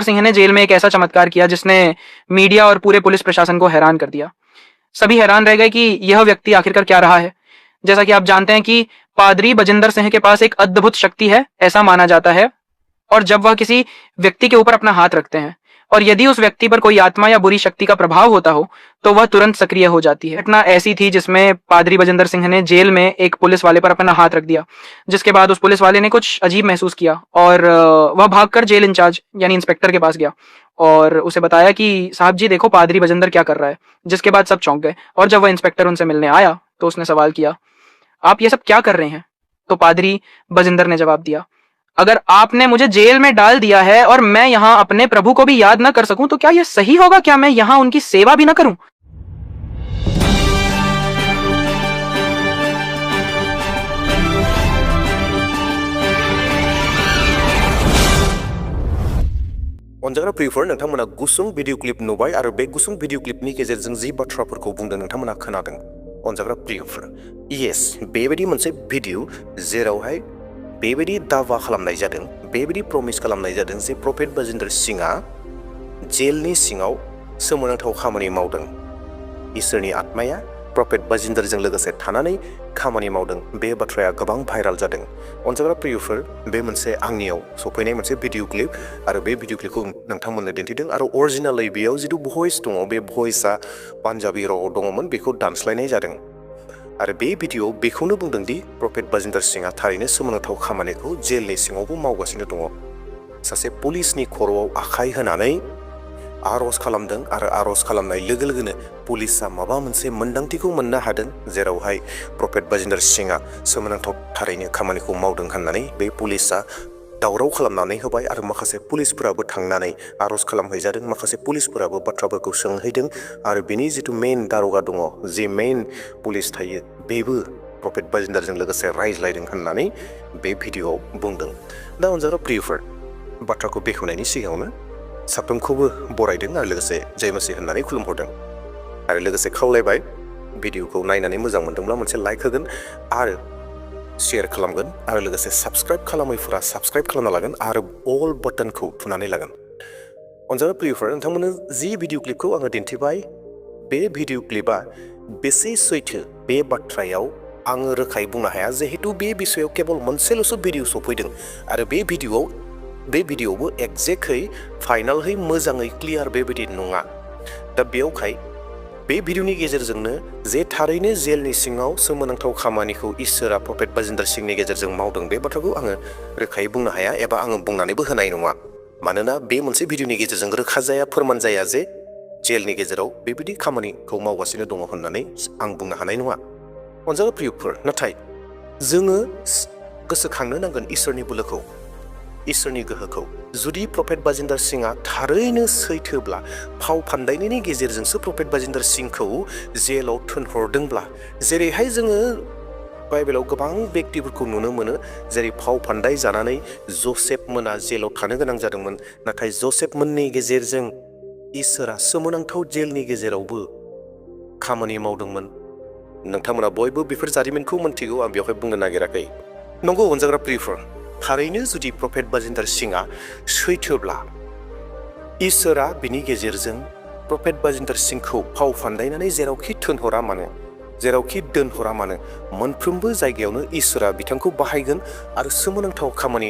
सिंह ने जेल में एक ऐसा चमत्कार किया जिसने मीडिया और पूरे पुलिस प्रशासन को हैरान कर दिया। सभी हैरान रह गए कि यह व्यक्ति आखिरकार क्या रहा है। जैसा कि आप जानते हैं कि पादरी बजिंदर सिंह के पास एक अद्भुत शक्ति है, ऐसा माना जाता है, और जब वह किसी व्यक्ति के ऊपर अपना हाथ रखते हैं और यदि उस व्यक्ति पर कोई आत्मा या बुरी शक्ति का प्रभाव होता हो तो वह तुरंत सक्रिय हो जाती है। घटना ऐसी थी जिसमें पादरी बजिंदर सिंह ने जेल में एक पुलिस वाले पर अपना हाथ रख दिया, जिसके बाद उस पुलिस वाले ने कुछ अजीब महसूस किया और वह भागकर जेल इंचार्ज यानी इंस्पेक्टर के पास गया और उसे बताया कि साहब जी देखो पादरी बजिंदर क्या कर रहा है। जिसके बाद सब चौंक गए और जब वह इंस्पेक्टर उनसे मिलने आया तो उसने सवाल किया, आप ये सब क्या कर रहे हैं? तो पादरी बजिंदर ने जवाब दिया, अगर आपने मुझे जेल में डाल दिया है और मैं यहाँ अपने प्रभु को भी याद न कर सकूं तो क्या यह सही होगा? क्या मैं यहाँ उनकी सेवा भी न करूं? अनजाग्रा प्रियफोर नोंथांमोना गुसुं भिडिअ क्लिप नुबाय आरो बे गुसुं भिडिअ क्लिपनि गेजेरजों जि बाथ्राफोरखौ बुंदों नोंथांमोना खोनादों। अनजाग्रा प्रियफोर, येस बेबायदि मोनसे भिडिअ जेरावहाय बेबायदि दावा खालामनाय जादों, बेबायदि प्रमिस खालामनाय जादों जे प्रफेट बाजिंदर सिंहआ जेलनि सिङाव सोमोनांथाव खामानि मावदों। इसोरनि आत्माया प्रफेट बाजिंदरजों लोगोसे थानानै खामानि मावदों। बे बाथ्राया गोबां भाइराल जादों। अनजाग्रा प्रियफोर, बे मोनसे आंनियाव सफैनाय मोनसे भिडिअ क्लिप आरो बे भिडिअ क्लिपखौ नोंथांमोननो दिन्थिदों आरो अरिजिनेलै बेयाव जिथु भइस दङ बे भइसआ पान्जाबि रावआव दङमोन, बेखौ दानस्लायनाय जादों आरो बे भिडिअआव बेखौनो बुंदों दि प्रफेट बाजिंदर सिंहआ थारैनो सोमोनांथाव खामानिखौ जेलनि सिङावबो मावगासिनो दङ। सासे पुलिसनि खर'आव आखाइ होनानै आर'ज खालामदों आरो आर'ज खालामनाय लोगो लोगोनो पुलिसआ माबा मोनसे मोन्दांथिखौ मोननो हादों जेरावहाय प्रफेट बाजिंदर सिंहआ सोमोनांथाव थारैनो खामानिखौ मावदों होननानै बे पुलिसआ दावराव खालामनानै होबाय आरो माखासे पुलिसफोराबो थांनानै आर'ज खालामहैजादों। माखासे पुलिसफोराबो बाथ्राफोरखौ सोंहैदों आरो बिनि जिथु मेइन दार'गा दङ, जि मेइन पुलिस थायो, बेबो प्रफेट बाजिंदरजों लोगोसे रायज्लायदों होननानै बे भिडिअआव बुंदों। दा अनजाग्रा प्रियफोर, बाथ्राखौ बेखेवनायनि सिगाङावनो साफ्रोमखौबो बरायदों आरो लोगोसे जय मसीह होननानै खुलुमहरदों आरो लोगोसे खावलायबाय भिडिअखौ नायनानै मोजां मोनदोंब्ला मोनसे लाइक होगोन आरो शेयार खालामगोन आरो लोगोसे साबस्क्राइब खालामैफोरा साबस्क्राइब खालामना लागोन आरो अल बाटनखौ थुनानै लागोन। अनजाग्रा प्रियफोर, नोंथांमोननो जि भिडिअ क्लिपखौ आङो दिन्थिबाय, बे भिडिअ क्लिपआ बेसे सैथो बे बाथ्रायाव आङो रोखायै बुंनो हाया, जिहेतु बे बिसयाव केवल मोनसेल'सो भिडिअ सफैदों आरो बे भिडिअआवबो एक्जेक्टयै फाइनालहै मोजाङै क्लियार बेबायदि नङा। दा बेयावखाय बे भिडिअनि गेजेरजोंनो जे थारैनो जेलनि सिङाव सोमोनांथाव खामानिखौ इसोरा प्रफेट बाजिंदर सिंहनि गेजेरजों मावदों, बे बाथ्राखौ आङो रोखायै बुंनो हाया एबा आङो बुंनानैबो होनाय नङा। मानोना बे मोनसे भिडिअनि गेजेरजों रोखा जाया, फोरमान जाया जे जेलनि गेजेराव बेबायदि खामानिखौ मावगासिनो दङ होननानै आं बुंनो हानाय नङा। अनजाग्रा प्रियफोर, नाथाय जोङो गोसोखांनो नांगोन इसोरनि बोलोखौ, इसोरनि गोहोखौ। जुदि प्रफेट बाजिंदर सिंहआ थारैनो सैथोब्ला, फाव फान्दायनायनि गेजेरजोंसो प्रफेट बाजिंदर सिंहखौ जेलाव थिनहरदोंब्ला, जेरैहाय जोङो बाइबेलाव गोबां बेक्तिफोरखौ नुनो मोनो, जेरै फाव फान्दाय जानानै जसेफ मोना जेलाव थानो गोनां जादोंमोन, नाथाय जसेफ मोननि गेजेरजों इसोरा सोमोनांथाव जेलनि गेजेरावबो खामानि मावदोंमोन। नोंथांमोना बयबो बेफोर जारिमिनखौ मोनथिगौ, आं बेवहाय बुंनो नागिराखै। नंगौ अनजाग्रा प्रियफोर, थारैनो जुदि प्रफेट बाजिंदर सिंहआ सैथोब्ला, इसोरा बिनि गेजेरजों प्रफेट बाजिंदर सिंहखौ फाव फान्दायनानै जेरावखि थिनहरा मानो, जेरावखि दोनहरा मानो, मोनफ्रोमबो जायगायावनो इसोरा बिथांखौ बाहायगोन आरो सोमोनांथाव खामानि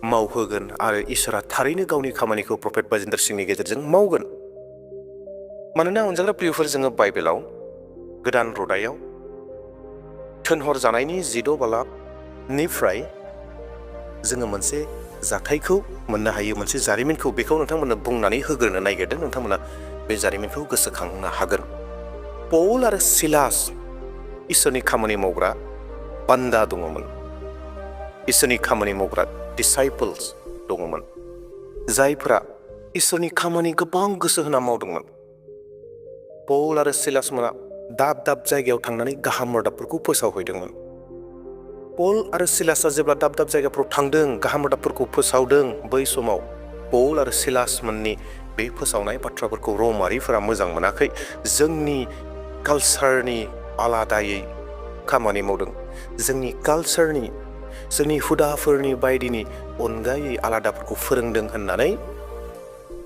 मावहोगोन आरो इसोरा थारैनो गावनि खामानिखौ प्रफेट बाजिंदर सिंहनि गेजेरजों मावगोन। मानोना अनजाग्रा प्रियफोर, जोङो बाइबेलाव गोदान रदायाव थिनहर जानायनि 6 बालाबनिफ्राय जोङो मोनसे जाथायखौ मोननो हायो, मोनसे जारिमिनखौ। बेखौ नोंथांमोननो बुंनानै होग्रोनो नागिरदों, नोंथांमोना बे जारिमिनखौ गोसोखांनो हागोन। पौल आरो सिलास इसोरनि खामानि मावग्रा बान्दा दङमोन, इसोरनि खामानि मावग्रा डिसाइपल्स दङमोन, जायफोरा इसोरनि खामानि गोबां गोसो होना मावदोंमोन। पौल आरो सिलास मोना दाब दाब जायगायाव थांनानै गाहाम रादाबफोरखौ फोसावहैदोंमोन। पौल आरो सिलासआ जेब्ला दाब दाब जायगाफोराव थांदों, गाहाम रादाबफोरखौ फोसावदों, बै समाव पौल आरो सिलास मोननि बे फोसावनाय बाथ्राफोरखौ रमारिफोरा मोजां मोनाखै। जोंनि कालचारनि आलादायै खामानि मावदों, जोंनि कालचारनि, जोंनि हुदाफोरनि बायदिनि अनगायै आलादाफोरखौ फोरोंदों होननानै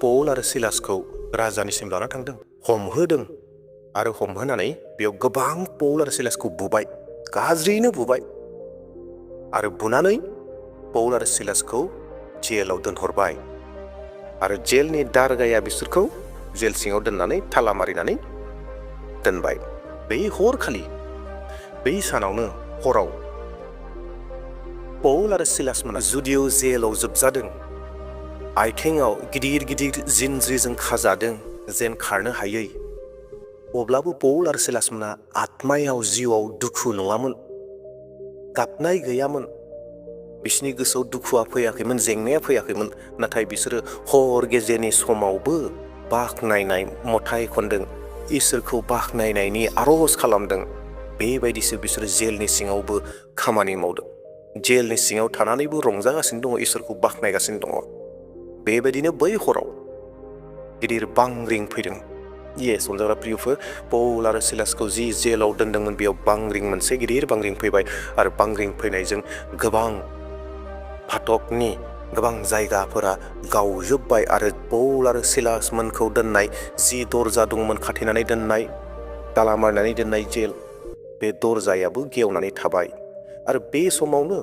पौल आरो सिलासखौ राजानिसिम लाना थांदों, हमहोदों आरो हमहोनानै बेयाव गोबां पौल आरो सिलासखौ बुबाय, गाज्रियैनो बुबाय आरो बुनानै पौल आरो सिलासखौ जेलाव दोनहरबाय आरो जेलनि दारगाया बिसोरखौ जेल सिङाव दोननानै ताला मारिनानै दोनबाय। बे हरखालि, बै सानावनो हराव पौल आरो सिलासमोना जुदिअ जेलाव जोबजादों, आथिङाव गिदिर गिदिर जिनज्रिजों खाजादों जेन खारनो हायै, अब्लाबो पौल आरो सिलासमोना आत्मायाव जिउआव दुखु नङामोन, गाबनाय गैयामोन, बिसोरनि गोसोआव दुखुआ फैयाखैमोन, जेंनाया फैयाखैमोन, नाथाय बिसोरो हर गेजेरनि समावबो बाख्नायनाय मेथाइ खनदों, इसोरखौ बाख्नायनायनि आरज खालामदों। बेबायदिसो बिसोरो जेलनि सिङावबो खामानि मावदों, जेलनि सिङाव थानानैबो रंजागासिनो दङ, इसोरखौ बाख्नायगासिनो दङ। बेबायदिनो बै हराव गिदिर बांग्रिं फैदों। येस अनजाग्रा प्रियफोर, पौल आरो सिलासखौ जि जेलाव दोनदोंमोन बेयाव बांग्रिं, मोनसे गिदिर बांग्रिं फैबाय आरो बांग्रिं फैनायजों गोबां फाटकनि गोबां जायगाफोरा गावजोब्बाय आरो पौल आरो सिलासमोनखौ दोननाय जि दरजा दंमोन खाथेनानै दोननाय, ताला मारिनानै दोननाय जेल, बे दरजायाबो गेवनानै थाबाय। आरो बे समावनो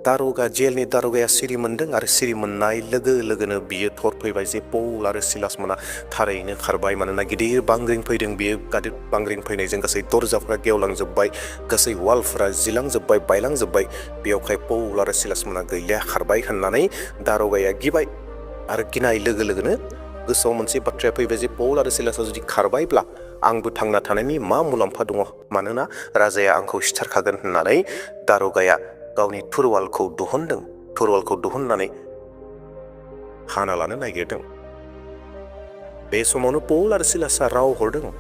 जेलनि दारगाया सिरि मोनदों आरो सिरि मोननाय लोगो लोगोनो बियो थर फैबाय जे पौल आरो सिलासमोना थारैनो खारबाय, मानोना गिदिर बांग्रिं फैदों। बियो गिदिर बांग्रिं फैनायजों गासै दरजाफोरा गेवलांजोब्बाय, गासै वालफोरा जिलांजोब्बाय, बायलांजोब्बाय। बेयावहाय पौल आरो सिलासमोना गैलिया, खारबाय होननानै दारगाया गिबाय आरो गिनाय लोगो लोगोनो गोसोआव मोनसे बाथ्राया फैबाय जे पौल आरो सिलासआ जुदि खारबायब्ला आंबो थांना थानायनि मा मुलाम्फा दङ, मानोना राजाया आंखौ सिथारखागोन होननानै दारगाया गावनि तुरवालखौ दिहुनदों। तुरवालखौ दिहुननानै हाना लानो नागिरदों। बे समावनो पौल आरो सिलासआ राव हरदों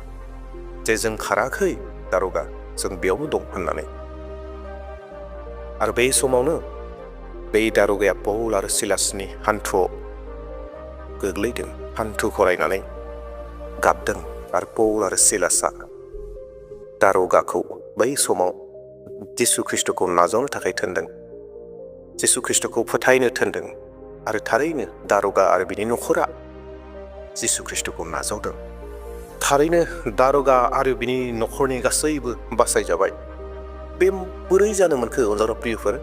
जे जों खाराखै दारगा, जों बेयावनो दं होननानै। आरो बे समावनो बे दारगाया पौल आरो सिलासनि हान्थुआव गोग्लैदों, हान्थु खरायनानै गाबदों आरो पौल आरो सिलासआ दारगाखौ बै समाव जिसु ख्रिस्ट'खौ नाजावनो थाखाय थोनदों, जिसु ख्रिस्ट'खौ फोथायनो थोनदों आरो थारैनो दारगा आरो बिनि नखरा जिसु ख्रिस्ट'खौ नाजावदों। थारैनो दारगा आरो बिनि नखरनि गासैबो बासायजाबाय। बे बोरै जानो मोनखो अनजाग्रा प्रियफोर?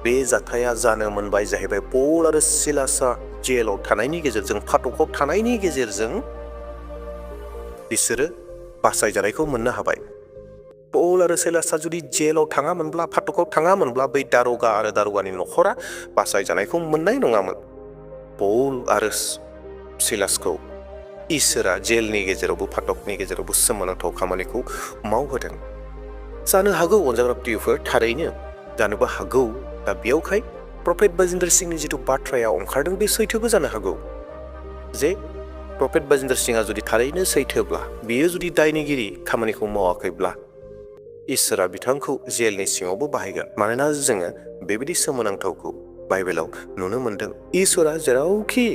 बे जाथाया जानो मोनबाय जाहैबाय पौल आरो सिलासआ जेलाव थानायनि गेजेरजों, फाटकाव थानायनि गेजेरजों बिसोरो बासायजानायखौ मोननो हाबाय। पौल आरो सिलासआ जुदि जेलाव थाङामोनब्ला, फाटकाव थाङामोनब्ला बै दारगा आरो दारगानि नखरा बासायजानायखौ मोननाय नङामोन। पौल आरो सिलासखौ इसोरा जेलनि गेजेरावबो, फाटकनि गेजेरावबो सोमोनांथाव खामानिखौ मावहोदों। जानो हागौ अनजाग्रा प्रियफोर, थारैनो जानोबो हागौ दा बेयावहाय प्रफेट बाजिन्दर सिंहनि जिथु बाथ्राया ओंखारदों बे सैथोबो जानो हागौ जे प्रफेट बाजिन्दर सिंहआ जुदि थारैनो सैथोब्ला, बियो जुदि दायनिगिरि खामानिखौ मावाखैब्ला इसोरा बिथांखौ जेलनि सिङावबो बाहायगोन। मानोना जोङो बेबायदि सोमोनांथावखौ बाइबेलाव नुनो मोनदों। इसोरा जेरावखि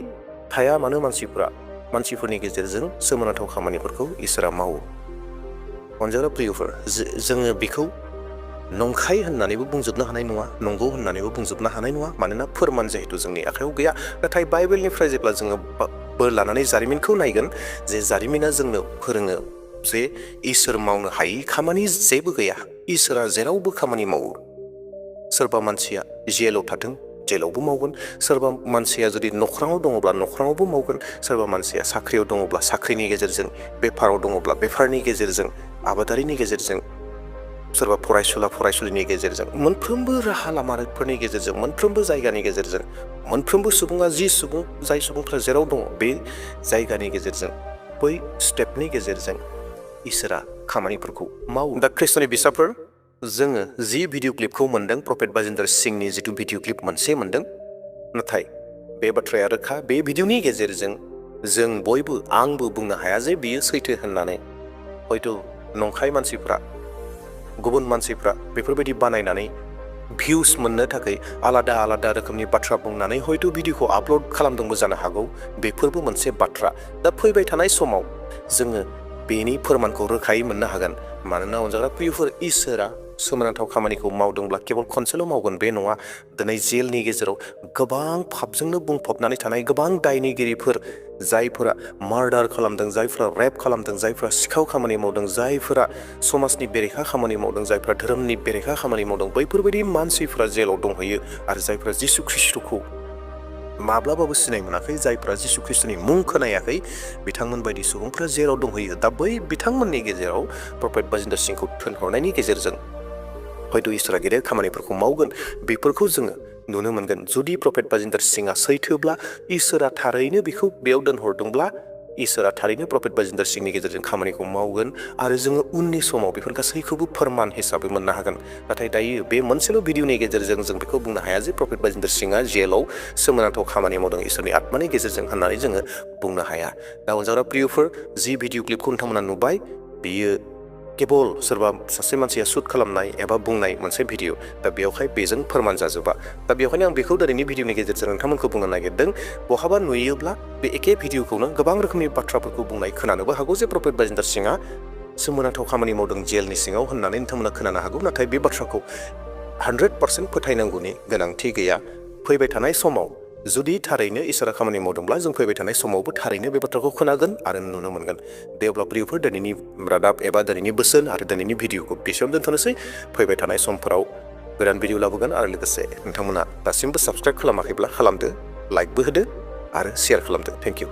थाया मानो मानसिफोरनि गेजेरजों सोमोनांथाव खामानिफोरखौ इसोरा मावो। अनजाग्रा प्रियफोर, जोङो बेखौ नंखाय होननानैबो बुंजोबनो हानाय नङा, नंगौ होननानैबो बुंजोबनो हानाय नङा, मानोना फोरमान जिहेतु जोंनि आखायाव गैया। नाथाय बाइबेलनिफ्राय जेब्ला जोङो बोर लानानै जारिमिनखौ नायगोन, जे जारिमिना जोंनो फोरोङो जे इसोर मावनो हायि खामानि जेबो गैया, इसोरा जेरावबो खामानि मावो। सोरबा मानसिया जेलाव थाथों, जेलावबो मावगोन। सोरबा मानसिया जुदि नखराव दङब्ला नखरावबो मावगोन। सोरबा मानसिया साख्रियाव दङब्ला साख्रिनि गेजेरजों, बेफाराव दङब्ला बेफारनि गेजेरजों, आबादारिनि गेजेरजों, सोरबा फरायसुलिनि गेजेरजों, मोनफ्रोमबो राहा लामाफोरनि गेजेरजों, मोनफ्रोमबो जायगानि गेजेरजों, मोनफ्रोमबो सुबुङा जाय सुबुंफ्रा जेराव दङ बे जायगानि गेजेरजों, बै स्टेपनि गेजेरजों इसोरा खामानिफोरखौ मावो। दा ख्रिस्ट'नि बिसाफोर, जोङो जि भिडिअ क्लिपखौ मोनदों, प्रफेट बाजिन्दर सिंहनि जिथु भिडिअ क्लिप मोनसे मोनदों, नाथाय बे बाथ्राया रोखा, बे भिडिअनि गेजेरजों जों बयबो, आंबो बुंनो हाया जे बियो सैथो होननानै। हयथ' नंखाय मानसिफ्रा, गुबुन मानसिफ्रा बेफोरबायदि बानायनानै भिउस मोननो थाखाय आलादा आलादा रोखोमनि बाथ्रा बुंनानै हयथ' भिडिअखौ आपल'ड खालामदोंबो जानो हागौ। बेफोरबो मोनसे बाथ्रा। दा फैबाय थानाय समाव जोङो बेनि फोरमानखौ रोखायै मोननो हागोन। मानोना अनजाग्रा प्रियफोर, इसोरा सोमोनांथाव खामानिखौ मावदोंब्ला केवल खनसेल' मावगोन बे नङा दिनै जेलनि गेजेराव गोबां पापजोंनो बुंफबनानै थानाय गोबां दायनिगिरिफोर जायफोरा मार्डार खालामदों जायफोरा रेप खालामदों जायफोरा सिखाव खामानि मावदों जायफोरा समाजनि बेरेखा खामानि मावदों जायफोरा धोरोमनि बेरेखा खामानि मावदों बैफोरबायदि मानसिफोरा जेलाव दंहैयो आरो जायफोरा जिसु ख्रिस्ट'खौ माब्लाबाबो सिनाय मोनाखै जायफोरा जिसु ख्रिस्ट'नि मुं खोनायाखै बिथांमोन बायदि सुबुंफोरा जेराव दंहैयो दा बै बिथांमोननि गेजेराव प्रफेट बाजिन्दर सिंहखौ थिनहरनायनि गेजेरजों हयथ' इसोरा गेदेर खामानिफोरखौ मावगोन बेफोरखौ जोङो नुनो मोनगोन जुदि प्रफेट बाजिन्दर सिंहआ सैथोब्ला इसोरा थारैनो बेखौ बेयाव दोनहरदोंब्ला इसोरा थारैनो प्रफेट बाजिन्दर सिंहनि गेजेरजों खामानिखौ मावगोन आरो जोङो उननि समाव बेफोर गासैखौबो फोरमान हिसाबै मोननो हागोन नाथाय दायो बे मोनसेल' भिडिअनि गेजेरजों जों बेखौ बुंनो हाया जे प्रफेट बाजिन्दर सिंहआ जेलाव सोमोनांथाव खामानि मावदों इसोरनि आत्मानि गेजेरजों होननानै जोङो बुंनो हाया दा अनजाग्रा प्रियफोर जि भिडिअ क्लिपखौ नोंथांमोना नुबाय बियो केबल सोरबा सासे मानसिया शुट खालामनाय एबा बुंनाय मोनसे भिडिअ दा बेवहाय बेजों फोरमान जाजोबा दा बेवहायनो आं बेखौ दिनैनि भिडिअनि गेजेरजों नोंथांमोनखौ बुंनो नागिरदों बहाबा नुयोब्ला बे एखे भिडिअखौनो गोबां रोखोमनि बाथ्राफोरखौ बुंनाय खोनानोबो हागौ जे प्रफेट बाजिन्दर सिंहआ सोमोनांथाव खामानि मावदों जेलनि सिङाव होननानै नोंथांमोना खोनानो हागौ नाथाय बे बाथ्राखौ 100% फोथायनांगौनि गोनांथि गैया फैबाय थानाय समाव जुदि थारैनो इसोरा खामानि मावदोंब्ला जों फैबाय थानाय समावबो थारैनो बे बाथ्राखौ खोनागोन आरो नुनो मोनगोन दे अब्ला प्रियफोर दिनैनि रादाब एबा दिनैनि बोसोन आरो दिनैनि भिडिअखौ बेसेयावनो दोनथ'नोसै फैबाय थानाय समफोराव गोदान भिडिअ लाबोगोन आरो लोगोसे नोंथांमोना दासिमबो साबस्क्राइब खालामाखैब्ला खालामदो लाइकबो होदो आरो शेयार खालामदो थेंक इउ